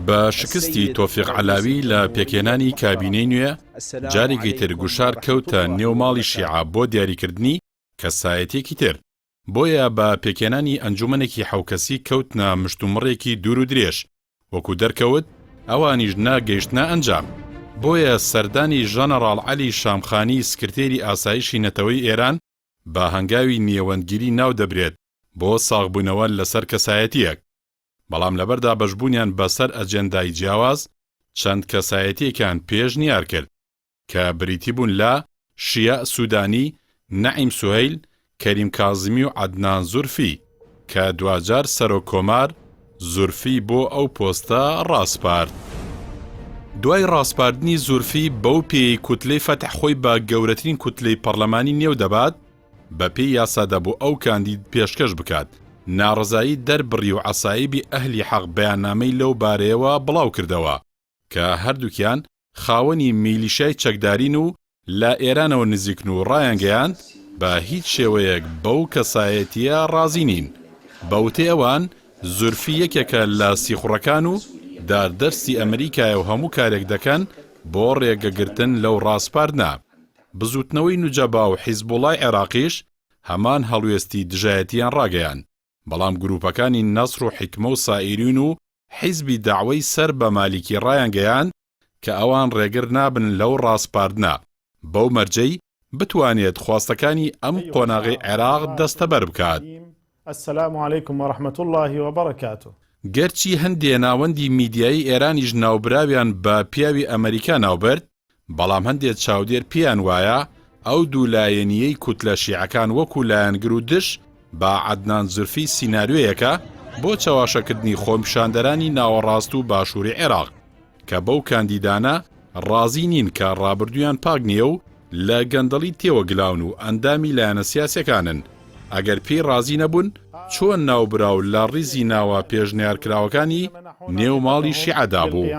بە شکستی تۆفیق عەلاوی لە پێکهێنانی کابینەی نوێ، جارێکی تر گوشار کەوتە نێو ماڵی شیعە بۆ دیاریکردنی کەسایەتیەکی تر، بۆیە بە پێکهێنانی ئەنجومەنێکی حەوکەسی کەوتنە مشتومڕێکی دوور و درێژ، وەکو دەرکەوت ئەوانیش نەگەیشتنە ئەنجام. بۆیە سەردانی ژەنەڕاڵ عەلی شامخانی سکرتێری ئاسایشی نەتەوەی ئێران بە هەنگاوی نێوەندگیری ناو دەبرێت بۆ ساغبوونەوە لەسەر کەسایەتییەک، بەڵام لەبەر دابەشبوونیان بەسەر ئەجێندای جیاواز، چەند کەسایەتییەکیان پێشنیار کرد، کە بریتی بوون لە، شیاع سوودانی، نەعیم سوهەیل، کەریم کازمی و عەدنان زورفی، کە دواجار سەرۆک کۆمار زورفی بۆ ئەو پۆستە ڕاسپارد. دوای ڕاسپاردنی زورفی، بەو پێیەی کوتلەی فەتح خۆی بە گەورەترین کوتلەی پەڕلەمانی نێو دەبات، بە پێی یاسا دەبوو ئەو کاندید پێشکەش بکات، ناڕەزایی دەربڕی و عەسایبی ئەهلی حەق بەیاننامەی لەو بارەیەوە بڵاو کردەوە کە هەردووکیان خاوەنی میلیشیای چەکدارین و لە ئێرانەوە نزیکن و ڕایانگەیاند بە هیچ شێوەیەک بەو کەسایەتییە ڕازی نین. بە وتەی ئەوان زورفی یەکێکە لە سیخوڕەکان و داردەستی ئەمریکایە و هەموو کارێک دەکەن بۆ ڕێگەگرتن لەو ڕاسپاردنە. بزووتنەوەی نوجەبا و حیزبوڵای عێراقیش هەمان هەڵوێستی دژایەتییان ڕاگەیاند، بەڵام گرووپەکانی نەسڕ و حیکمە و سائیرین و حیزبی دەعوەی سەر بە مالیکی ڕایانگەیاند کە ئەوان ڕێگر نابن لەو ڕاسپاردنە، بەو مەرجەی بتوانێت خواستەکانی ئەم قۆناغەی عێراق دەستەبەر بکات. گەرچی هەندێ ناوەندی میدیایی ئێرانیش ناوبراویان بە پیاوی ئەمەریکا ناوبرد، بەڵام هەندێ چاودێر پێیان وایە ئەو دوو لایەنییەی کوتلە شیعەکان وەکو لایەنگر و دژ بە عەدنان زورفی سیناریۆیەکە بۆ چەواشەکردنی خۆپیشاندەرانی ناوەڕاست و باشووری عێراق کە بەو کاندیدانە ڕازی نین کە ڕابردوویان پاک نییە و لە گەندەڵی تێوەگلاون و ئەندامی لایەنە سیاسیەکانن، ئەگەر پێی ڕازی نەبوون چۆن ناوبراو لە ڕیزی ناوە پێشنیارکراوەکانی نێو ماڵی شیعەدا بوو.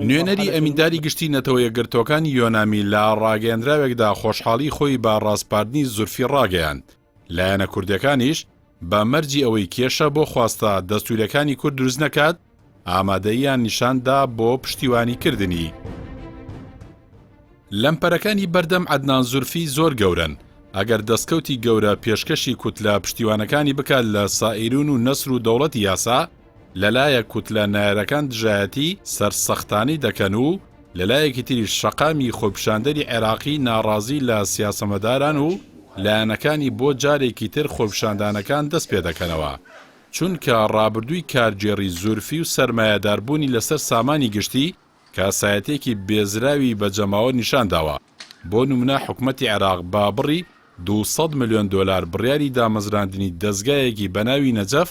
نوێنەری ئەمینداری گشتی نەتەوە یەکگرتووەکان یۆنامی لە ڕاگەیەندراوێکدا خۆشحاڵی خۆی بە ڕاسپاردنی زورفی ڕاگەیاند، لایەنە کوردیەکانیش بە مەرجی ئەوەی کێشە بۆ خواستە دەستوریەکانی کورد دروست نەکات، ئامادەییان نیشان دا بۆ پشتیوانی کردنی. لەمپەرەکانی بەردەم عەدنان زورفی زۆر گەورەن، ئەگەر دەستکەوتی گەورە پێشکەشی کوتلە پشتیوانەکانی بکات لە سائیرون و نەسر و دەوڵەتی یاسا، لەلایەک کوتلە نایەرەکان دژایەتی سەرسەختانەی دەکەن و لەلایەکی تریش شەقامی خۆپیشاندەری عێراقی ناڕازی لە سیاسەمەداران و لایەنەکانی بۆ جارێکی تر خۆپیشاندانەکان دەست پێدەکەنەوە. چونکە ڕابردووی کارگێڕی زورفی و سەرمایەداربوونی لەسەر سامانی گشتی کاسایەتێکی بێزراوی بە جەماوەر نیشانداوە، بۆ نمونە حکومەتی عێراق بە بڕی 200 ملیۆن دۆلار بڕیاری دامەزراندنی دەزگایەکی بەناوی نەجەف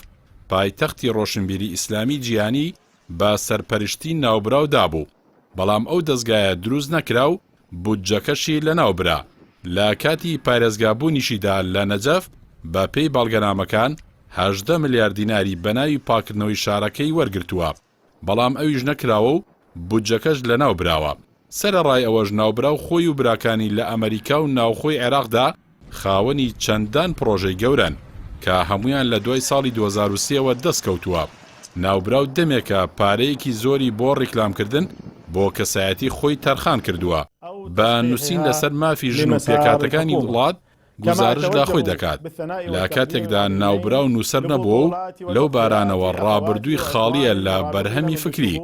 پایتەختی ڕۆشنبیری ئیسلامی جیهانی بە سەرپەرشتی ناوبراو دابوو، بەڵام ئەو دەزگایە دروست نەکرا و بودجەکەشی لەناو برا، لە کاتی پارێزگابوونیشیدا لە نەجەف بە پێی بەڵگەنامەکان 18 ملیار دیناری بەناوی پاککردنەوەی شارەکەی وەرگرتووە، بەڵام ئەویش نەکراوە و بودجەکەش لەناو براوە. سەرەڕای ئەوەش ناوبراو خۆی و براکانی لە ئەمەریکا و ناوخۆی عێراقدا خاوەنی چەندان پڕۆژەی گەورەن کە هەموویان لە دوای ساڵی 2003 ەوە دەستکەوتووە. ناوبراو دەمێکە پارەیەکی زۆری بۆ ڕیکلامکردن بۆ کەسایەتی خۆی تەرخان کردووە بە نووسین لەسەر مافی ژن و پێکهاتەکانی وڵات گوزارشت لە خۆی دەکات، لە کاتێکدا ناوبراو نووسەر نەبووە و لەو بارانەوە ڕابردووی خاڵییە لە بەرهەمی فکری،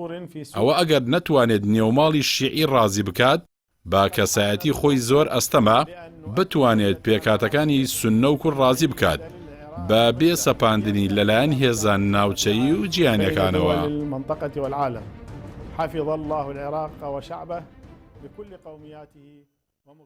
ئەوە ئەگەر نەتوانێت نێوماڵی شیعی ڕازی بکات بە کەسایەتی خۆی زۆر ئەستەمە بتوانێت پێکهاتەکانی سوننە و کورد ڕازی بکات بە بێ سەپاندنی لەلایەن هێزە ناوچەیی و جیهانیەکانەوە.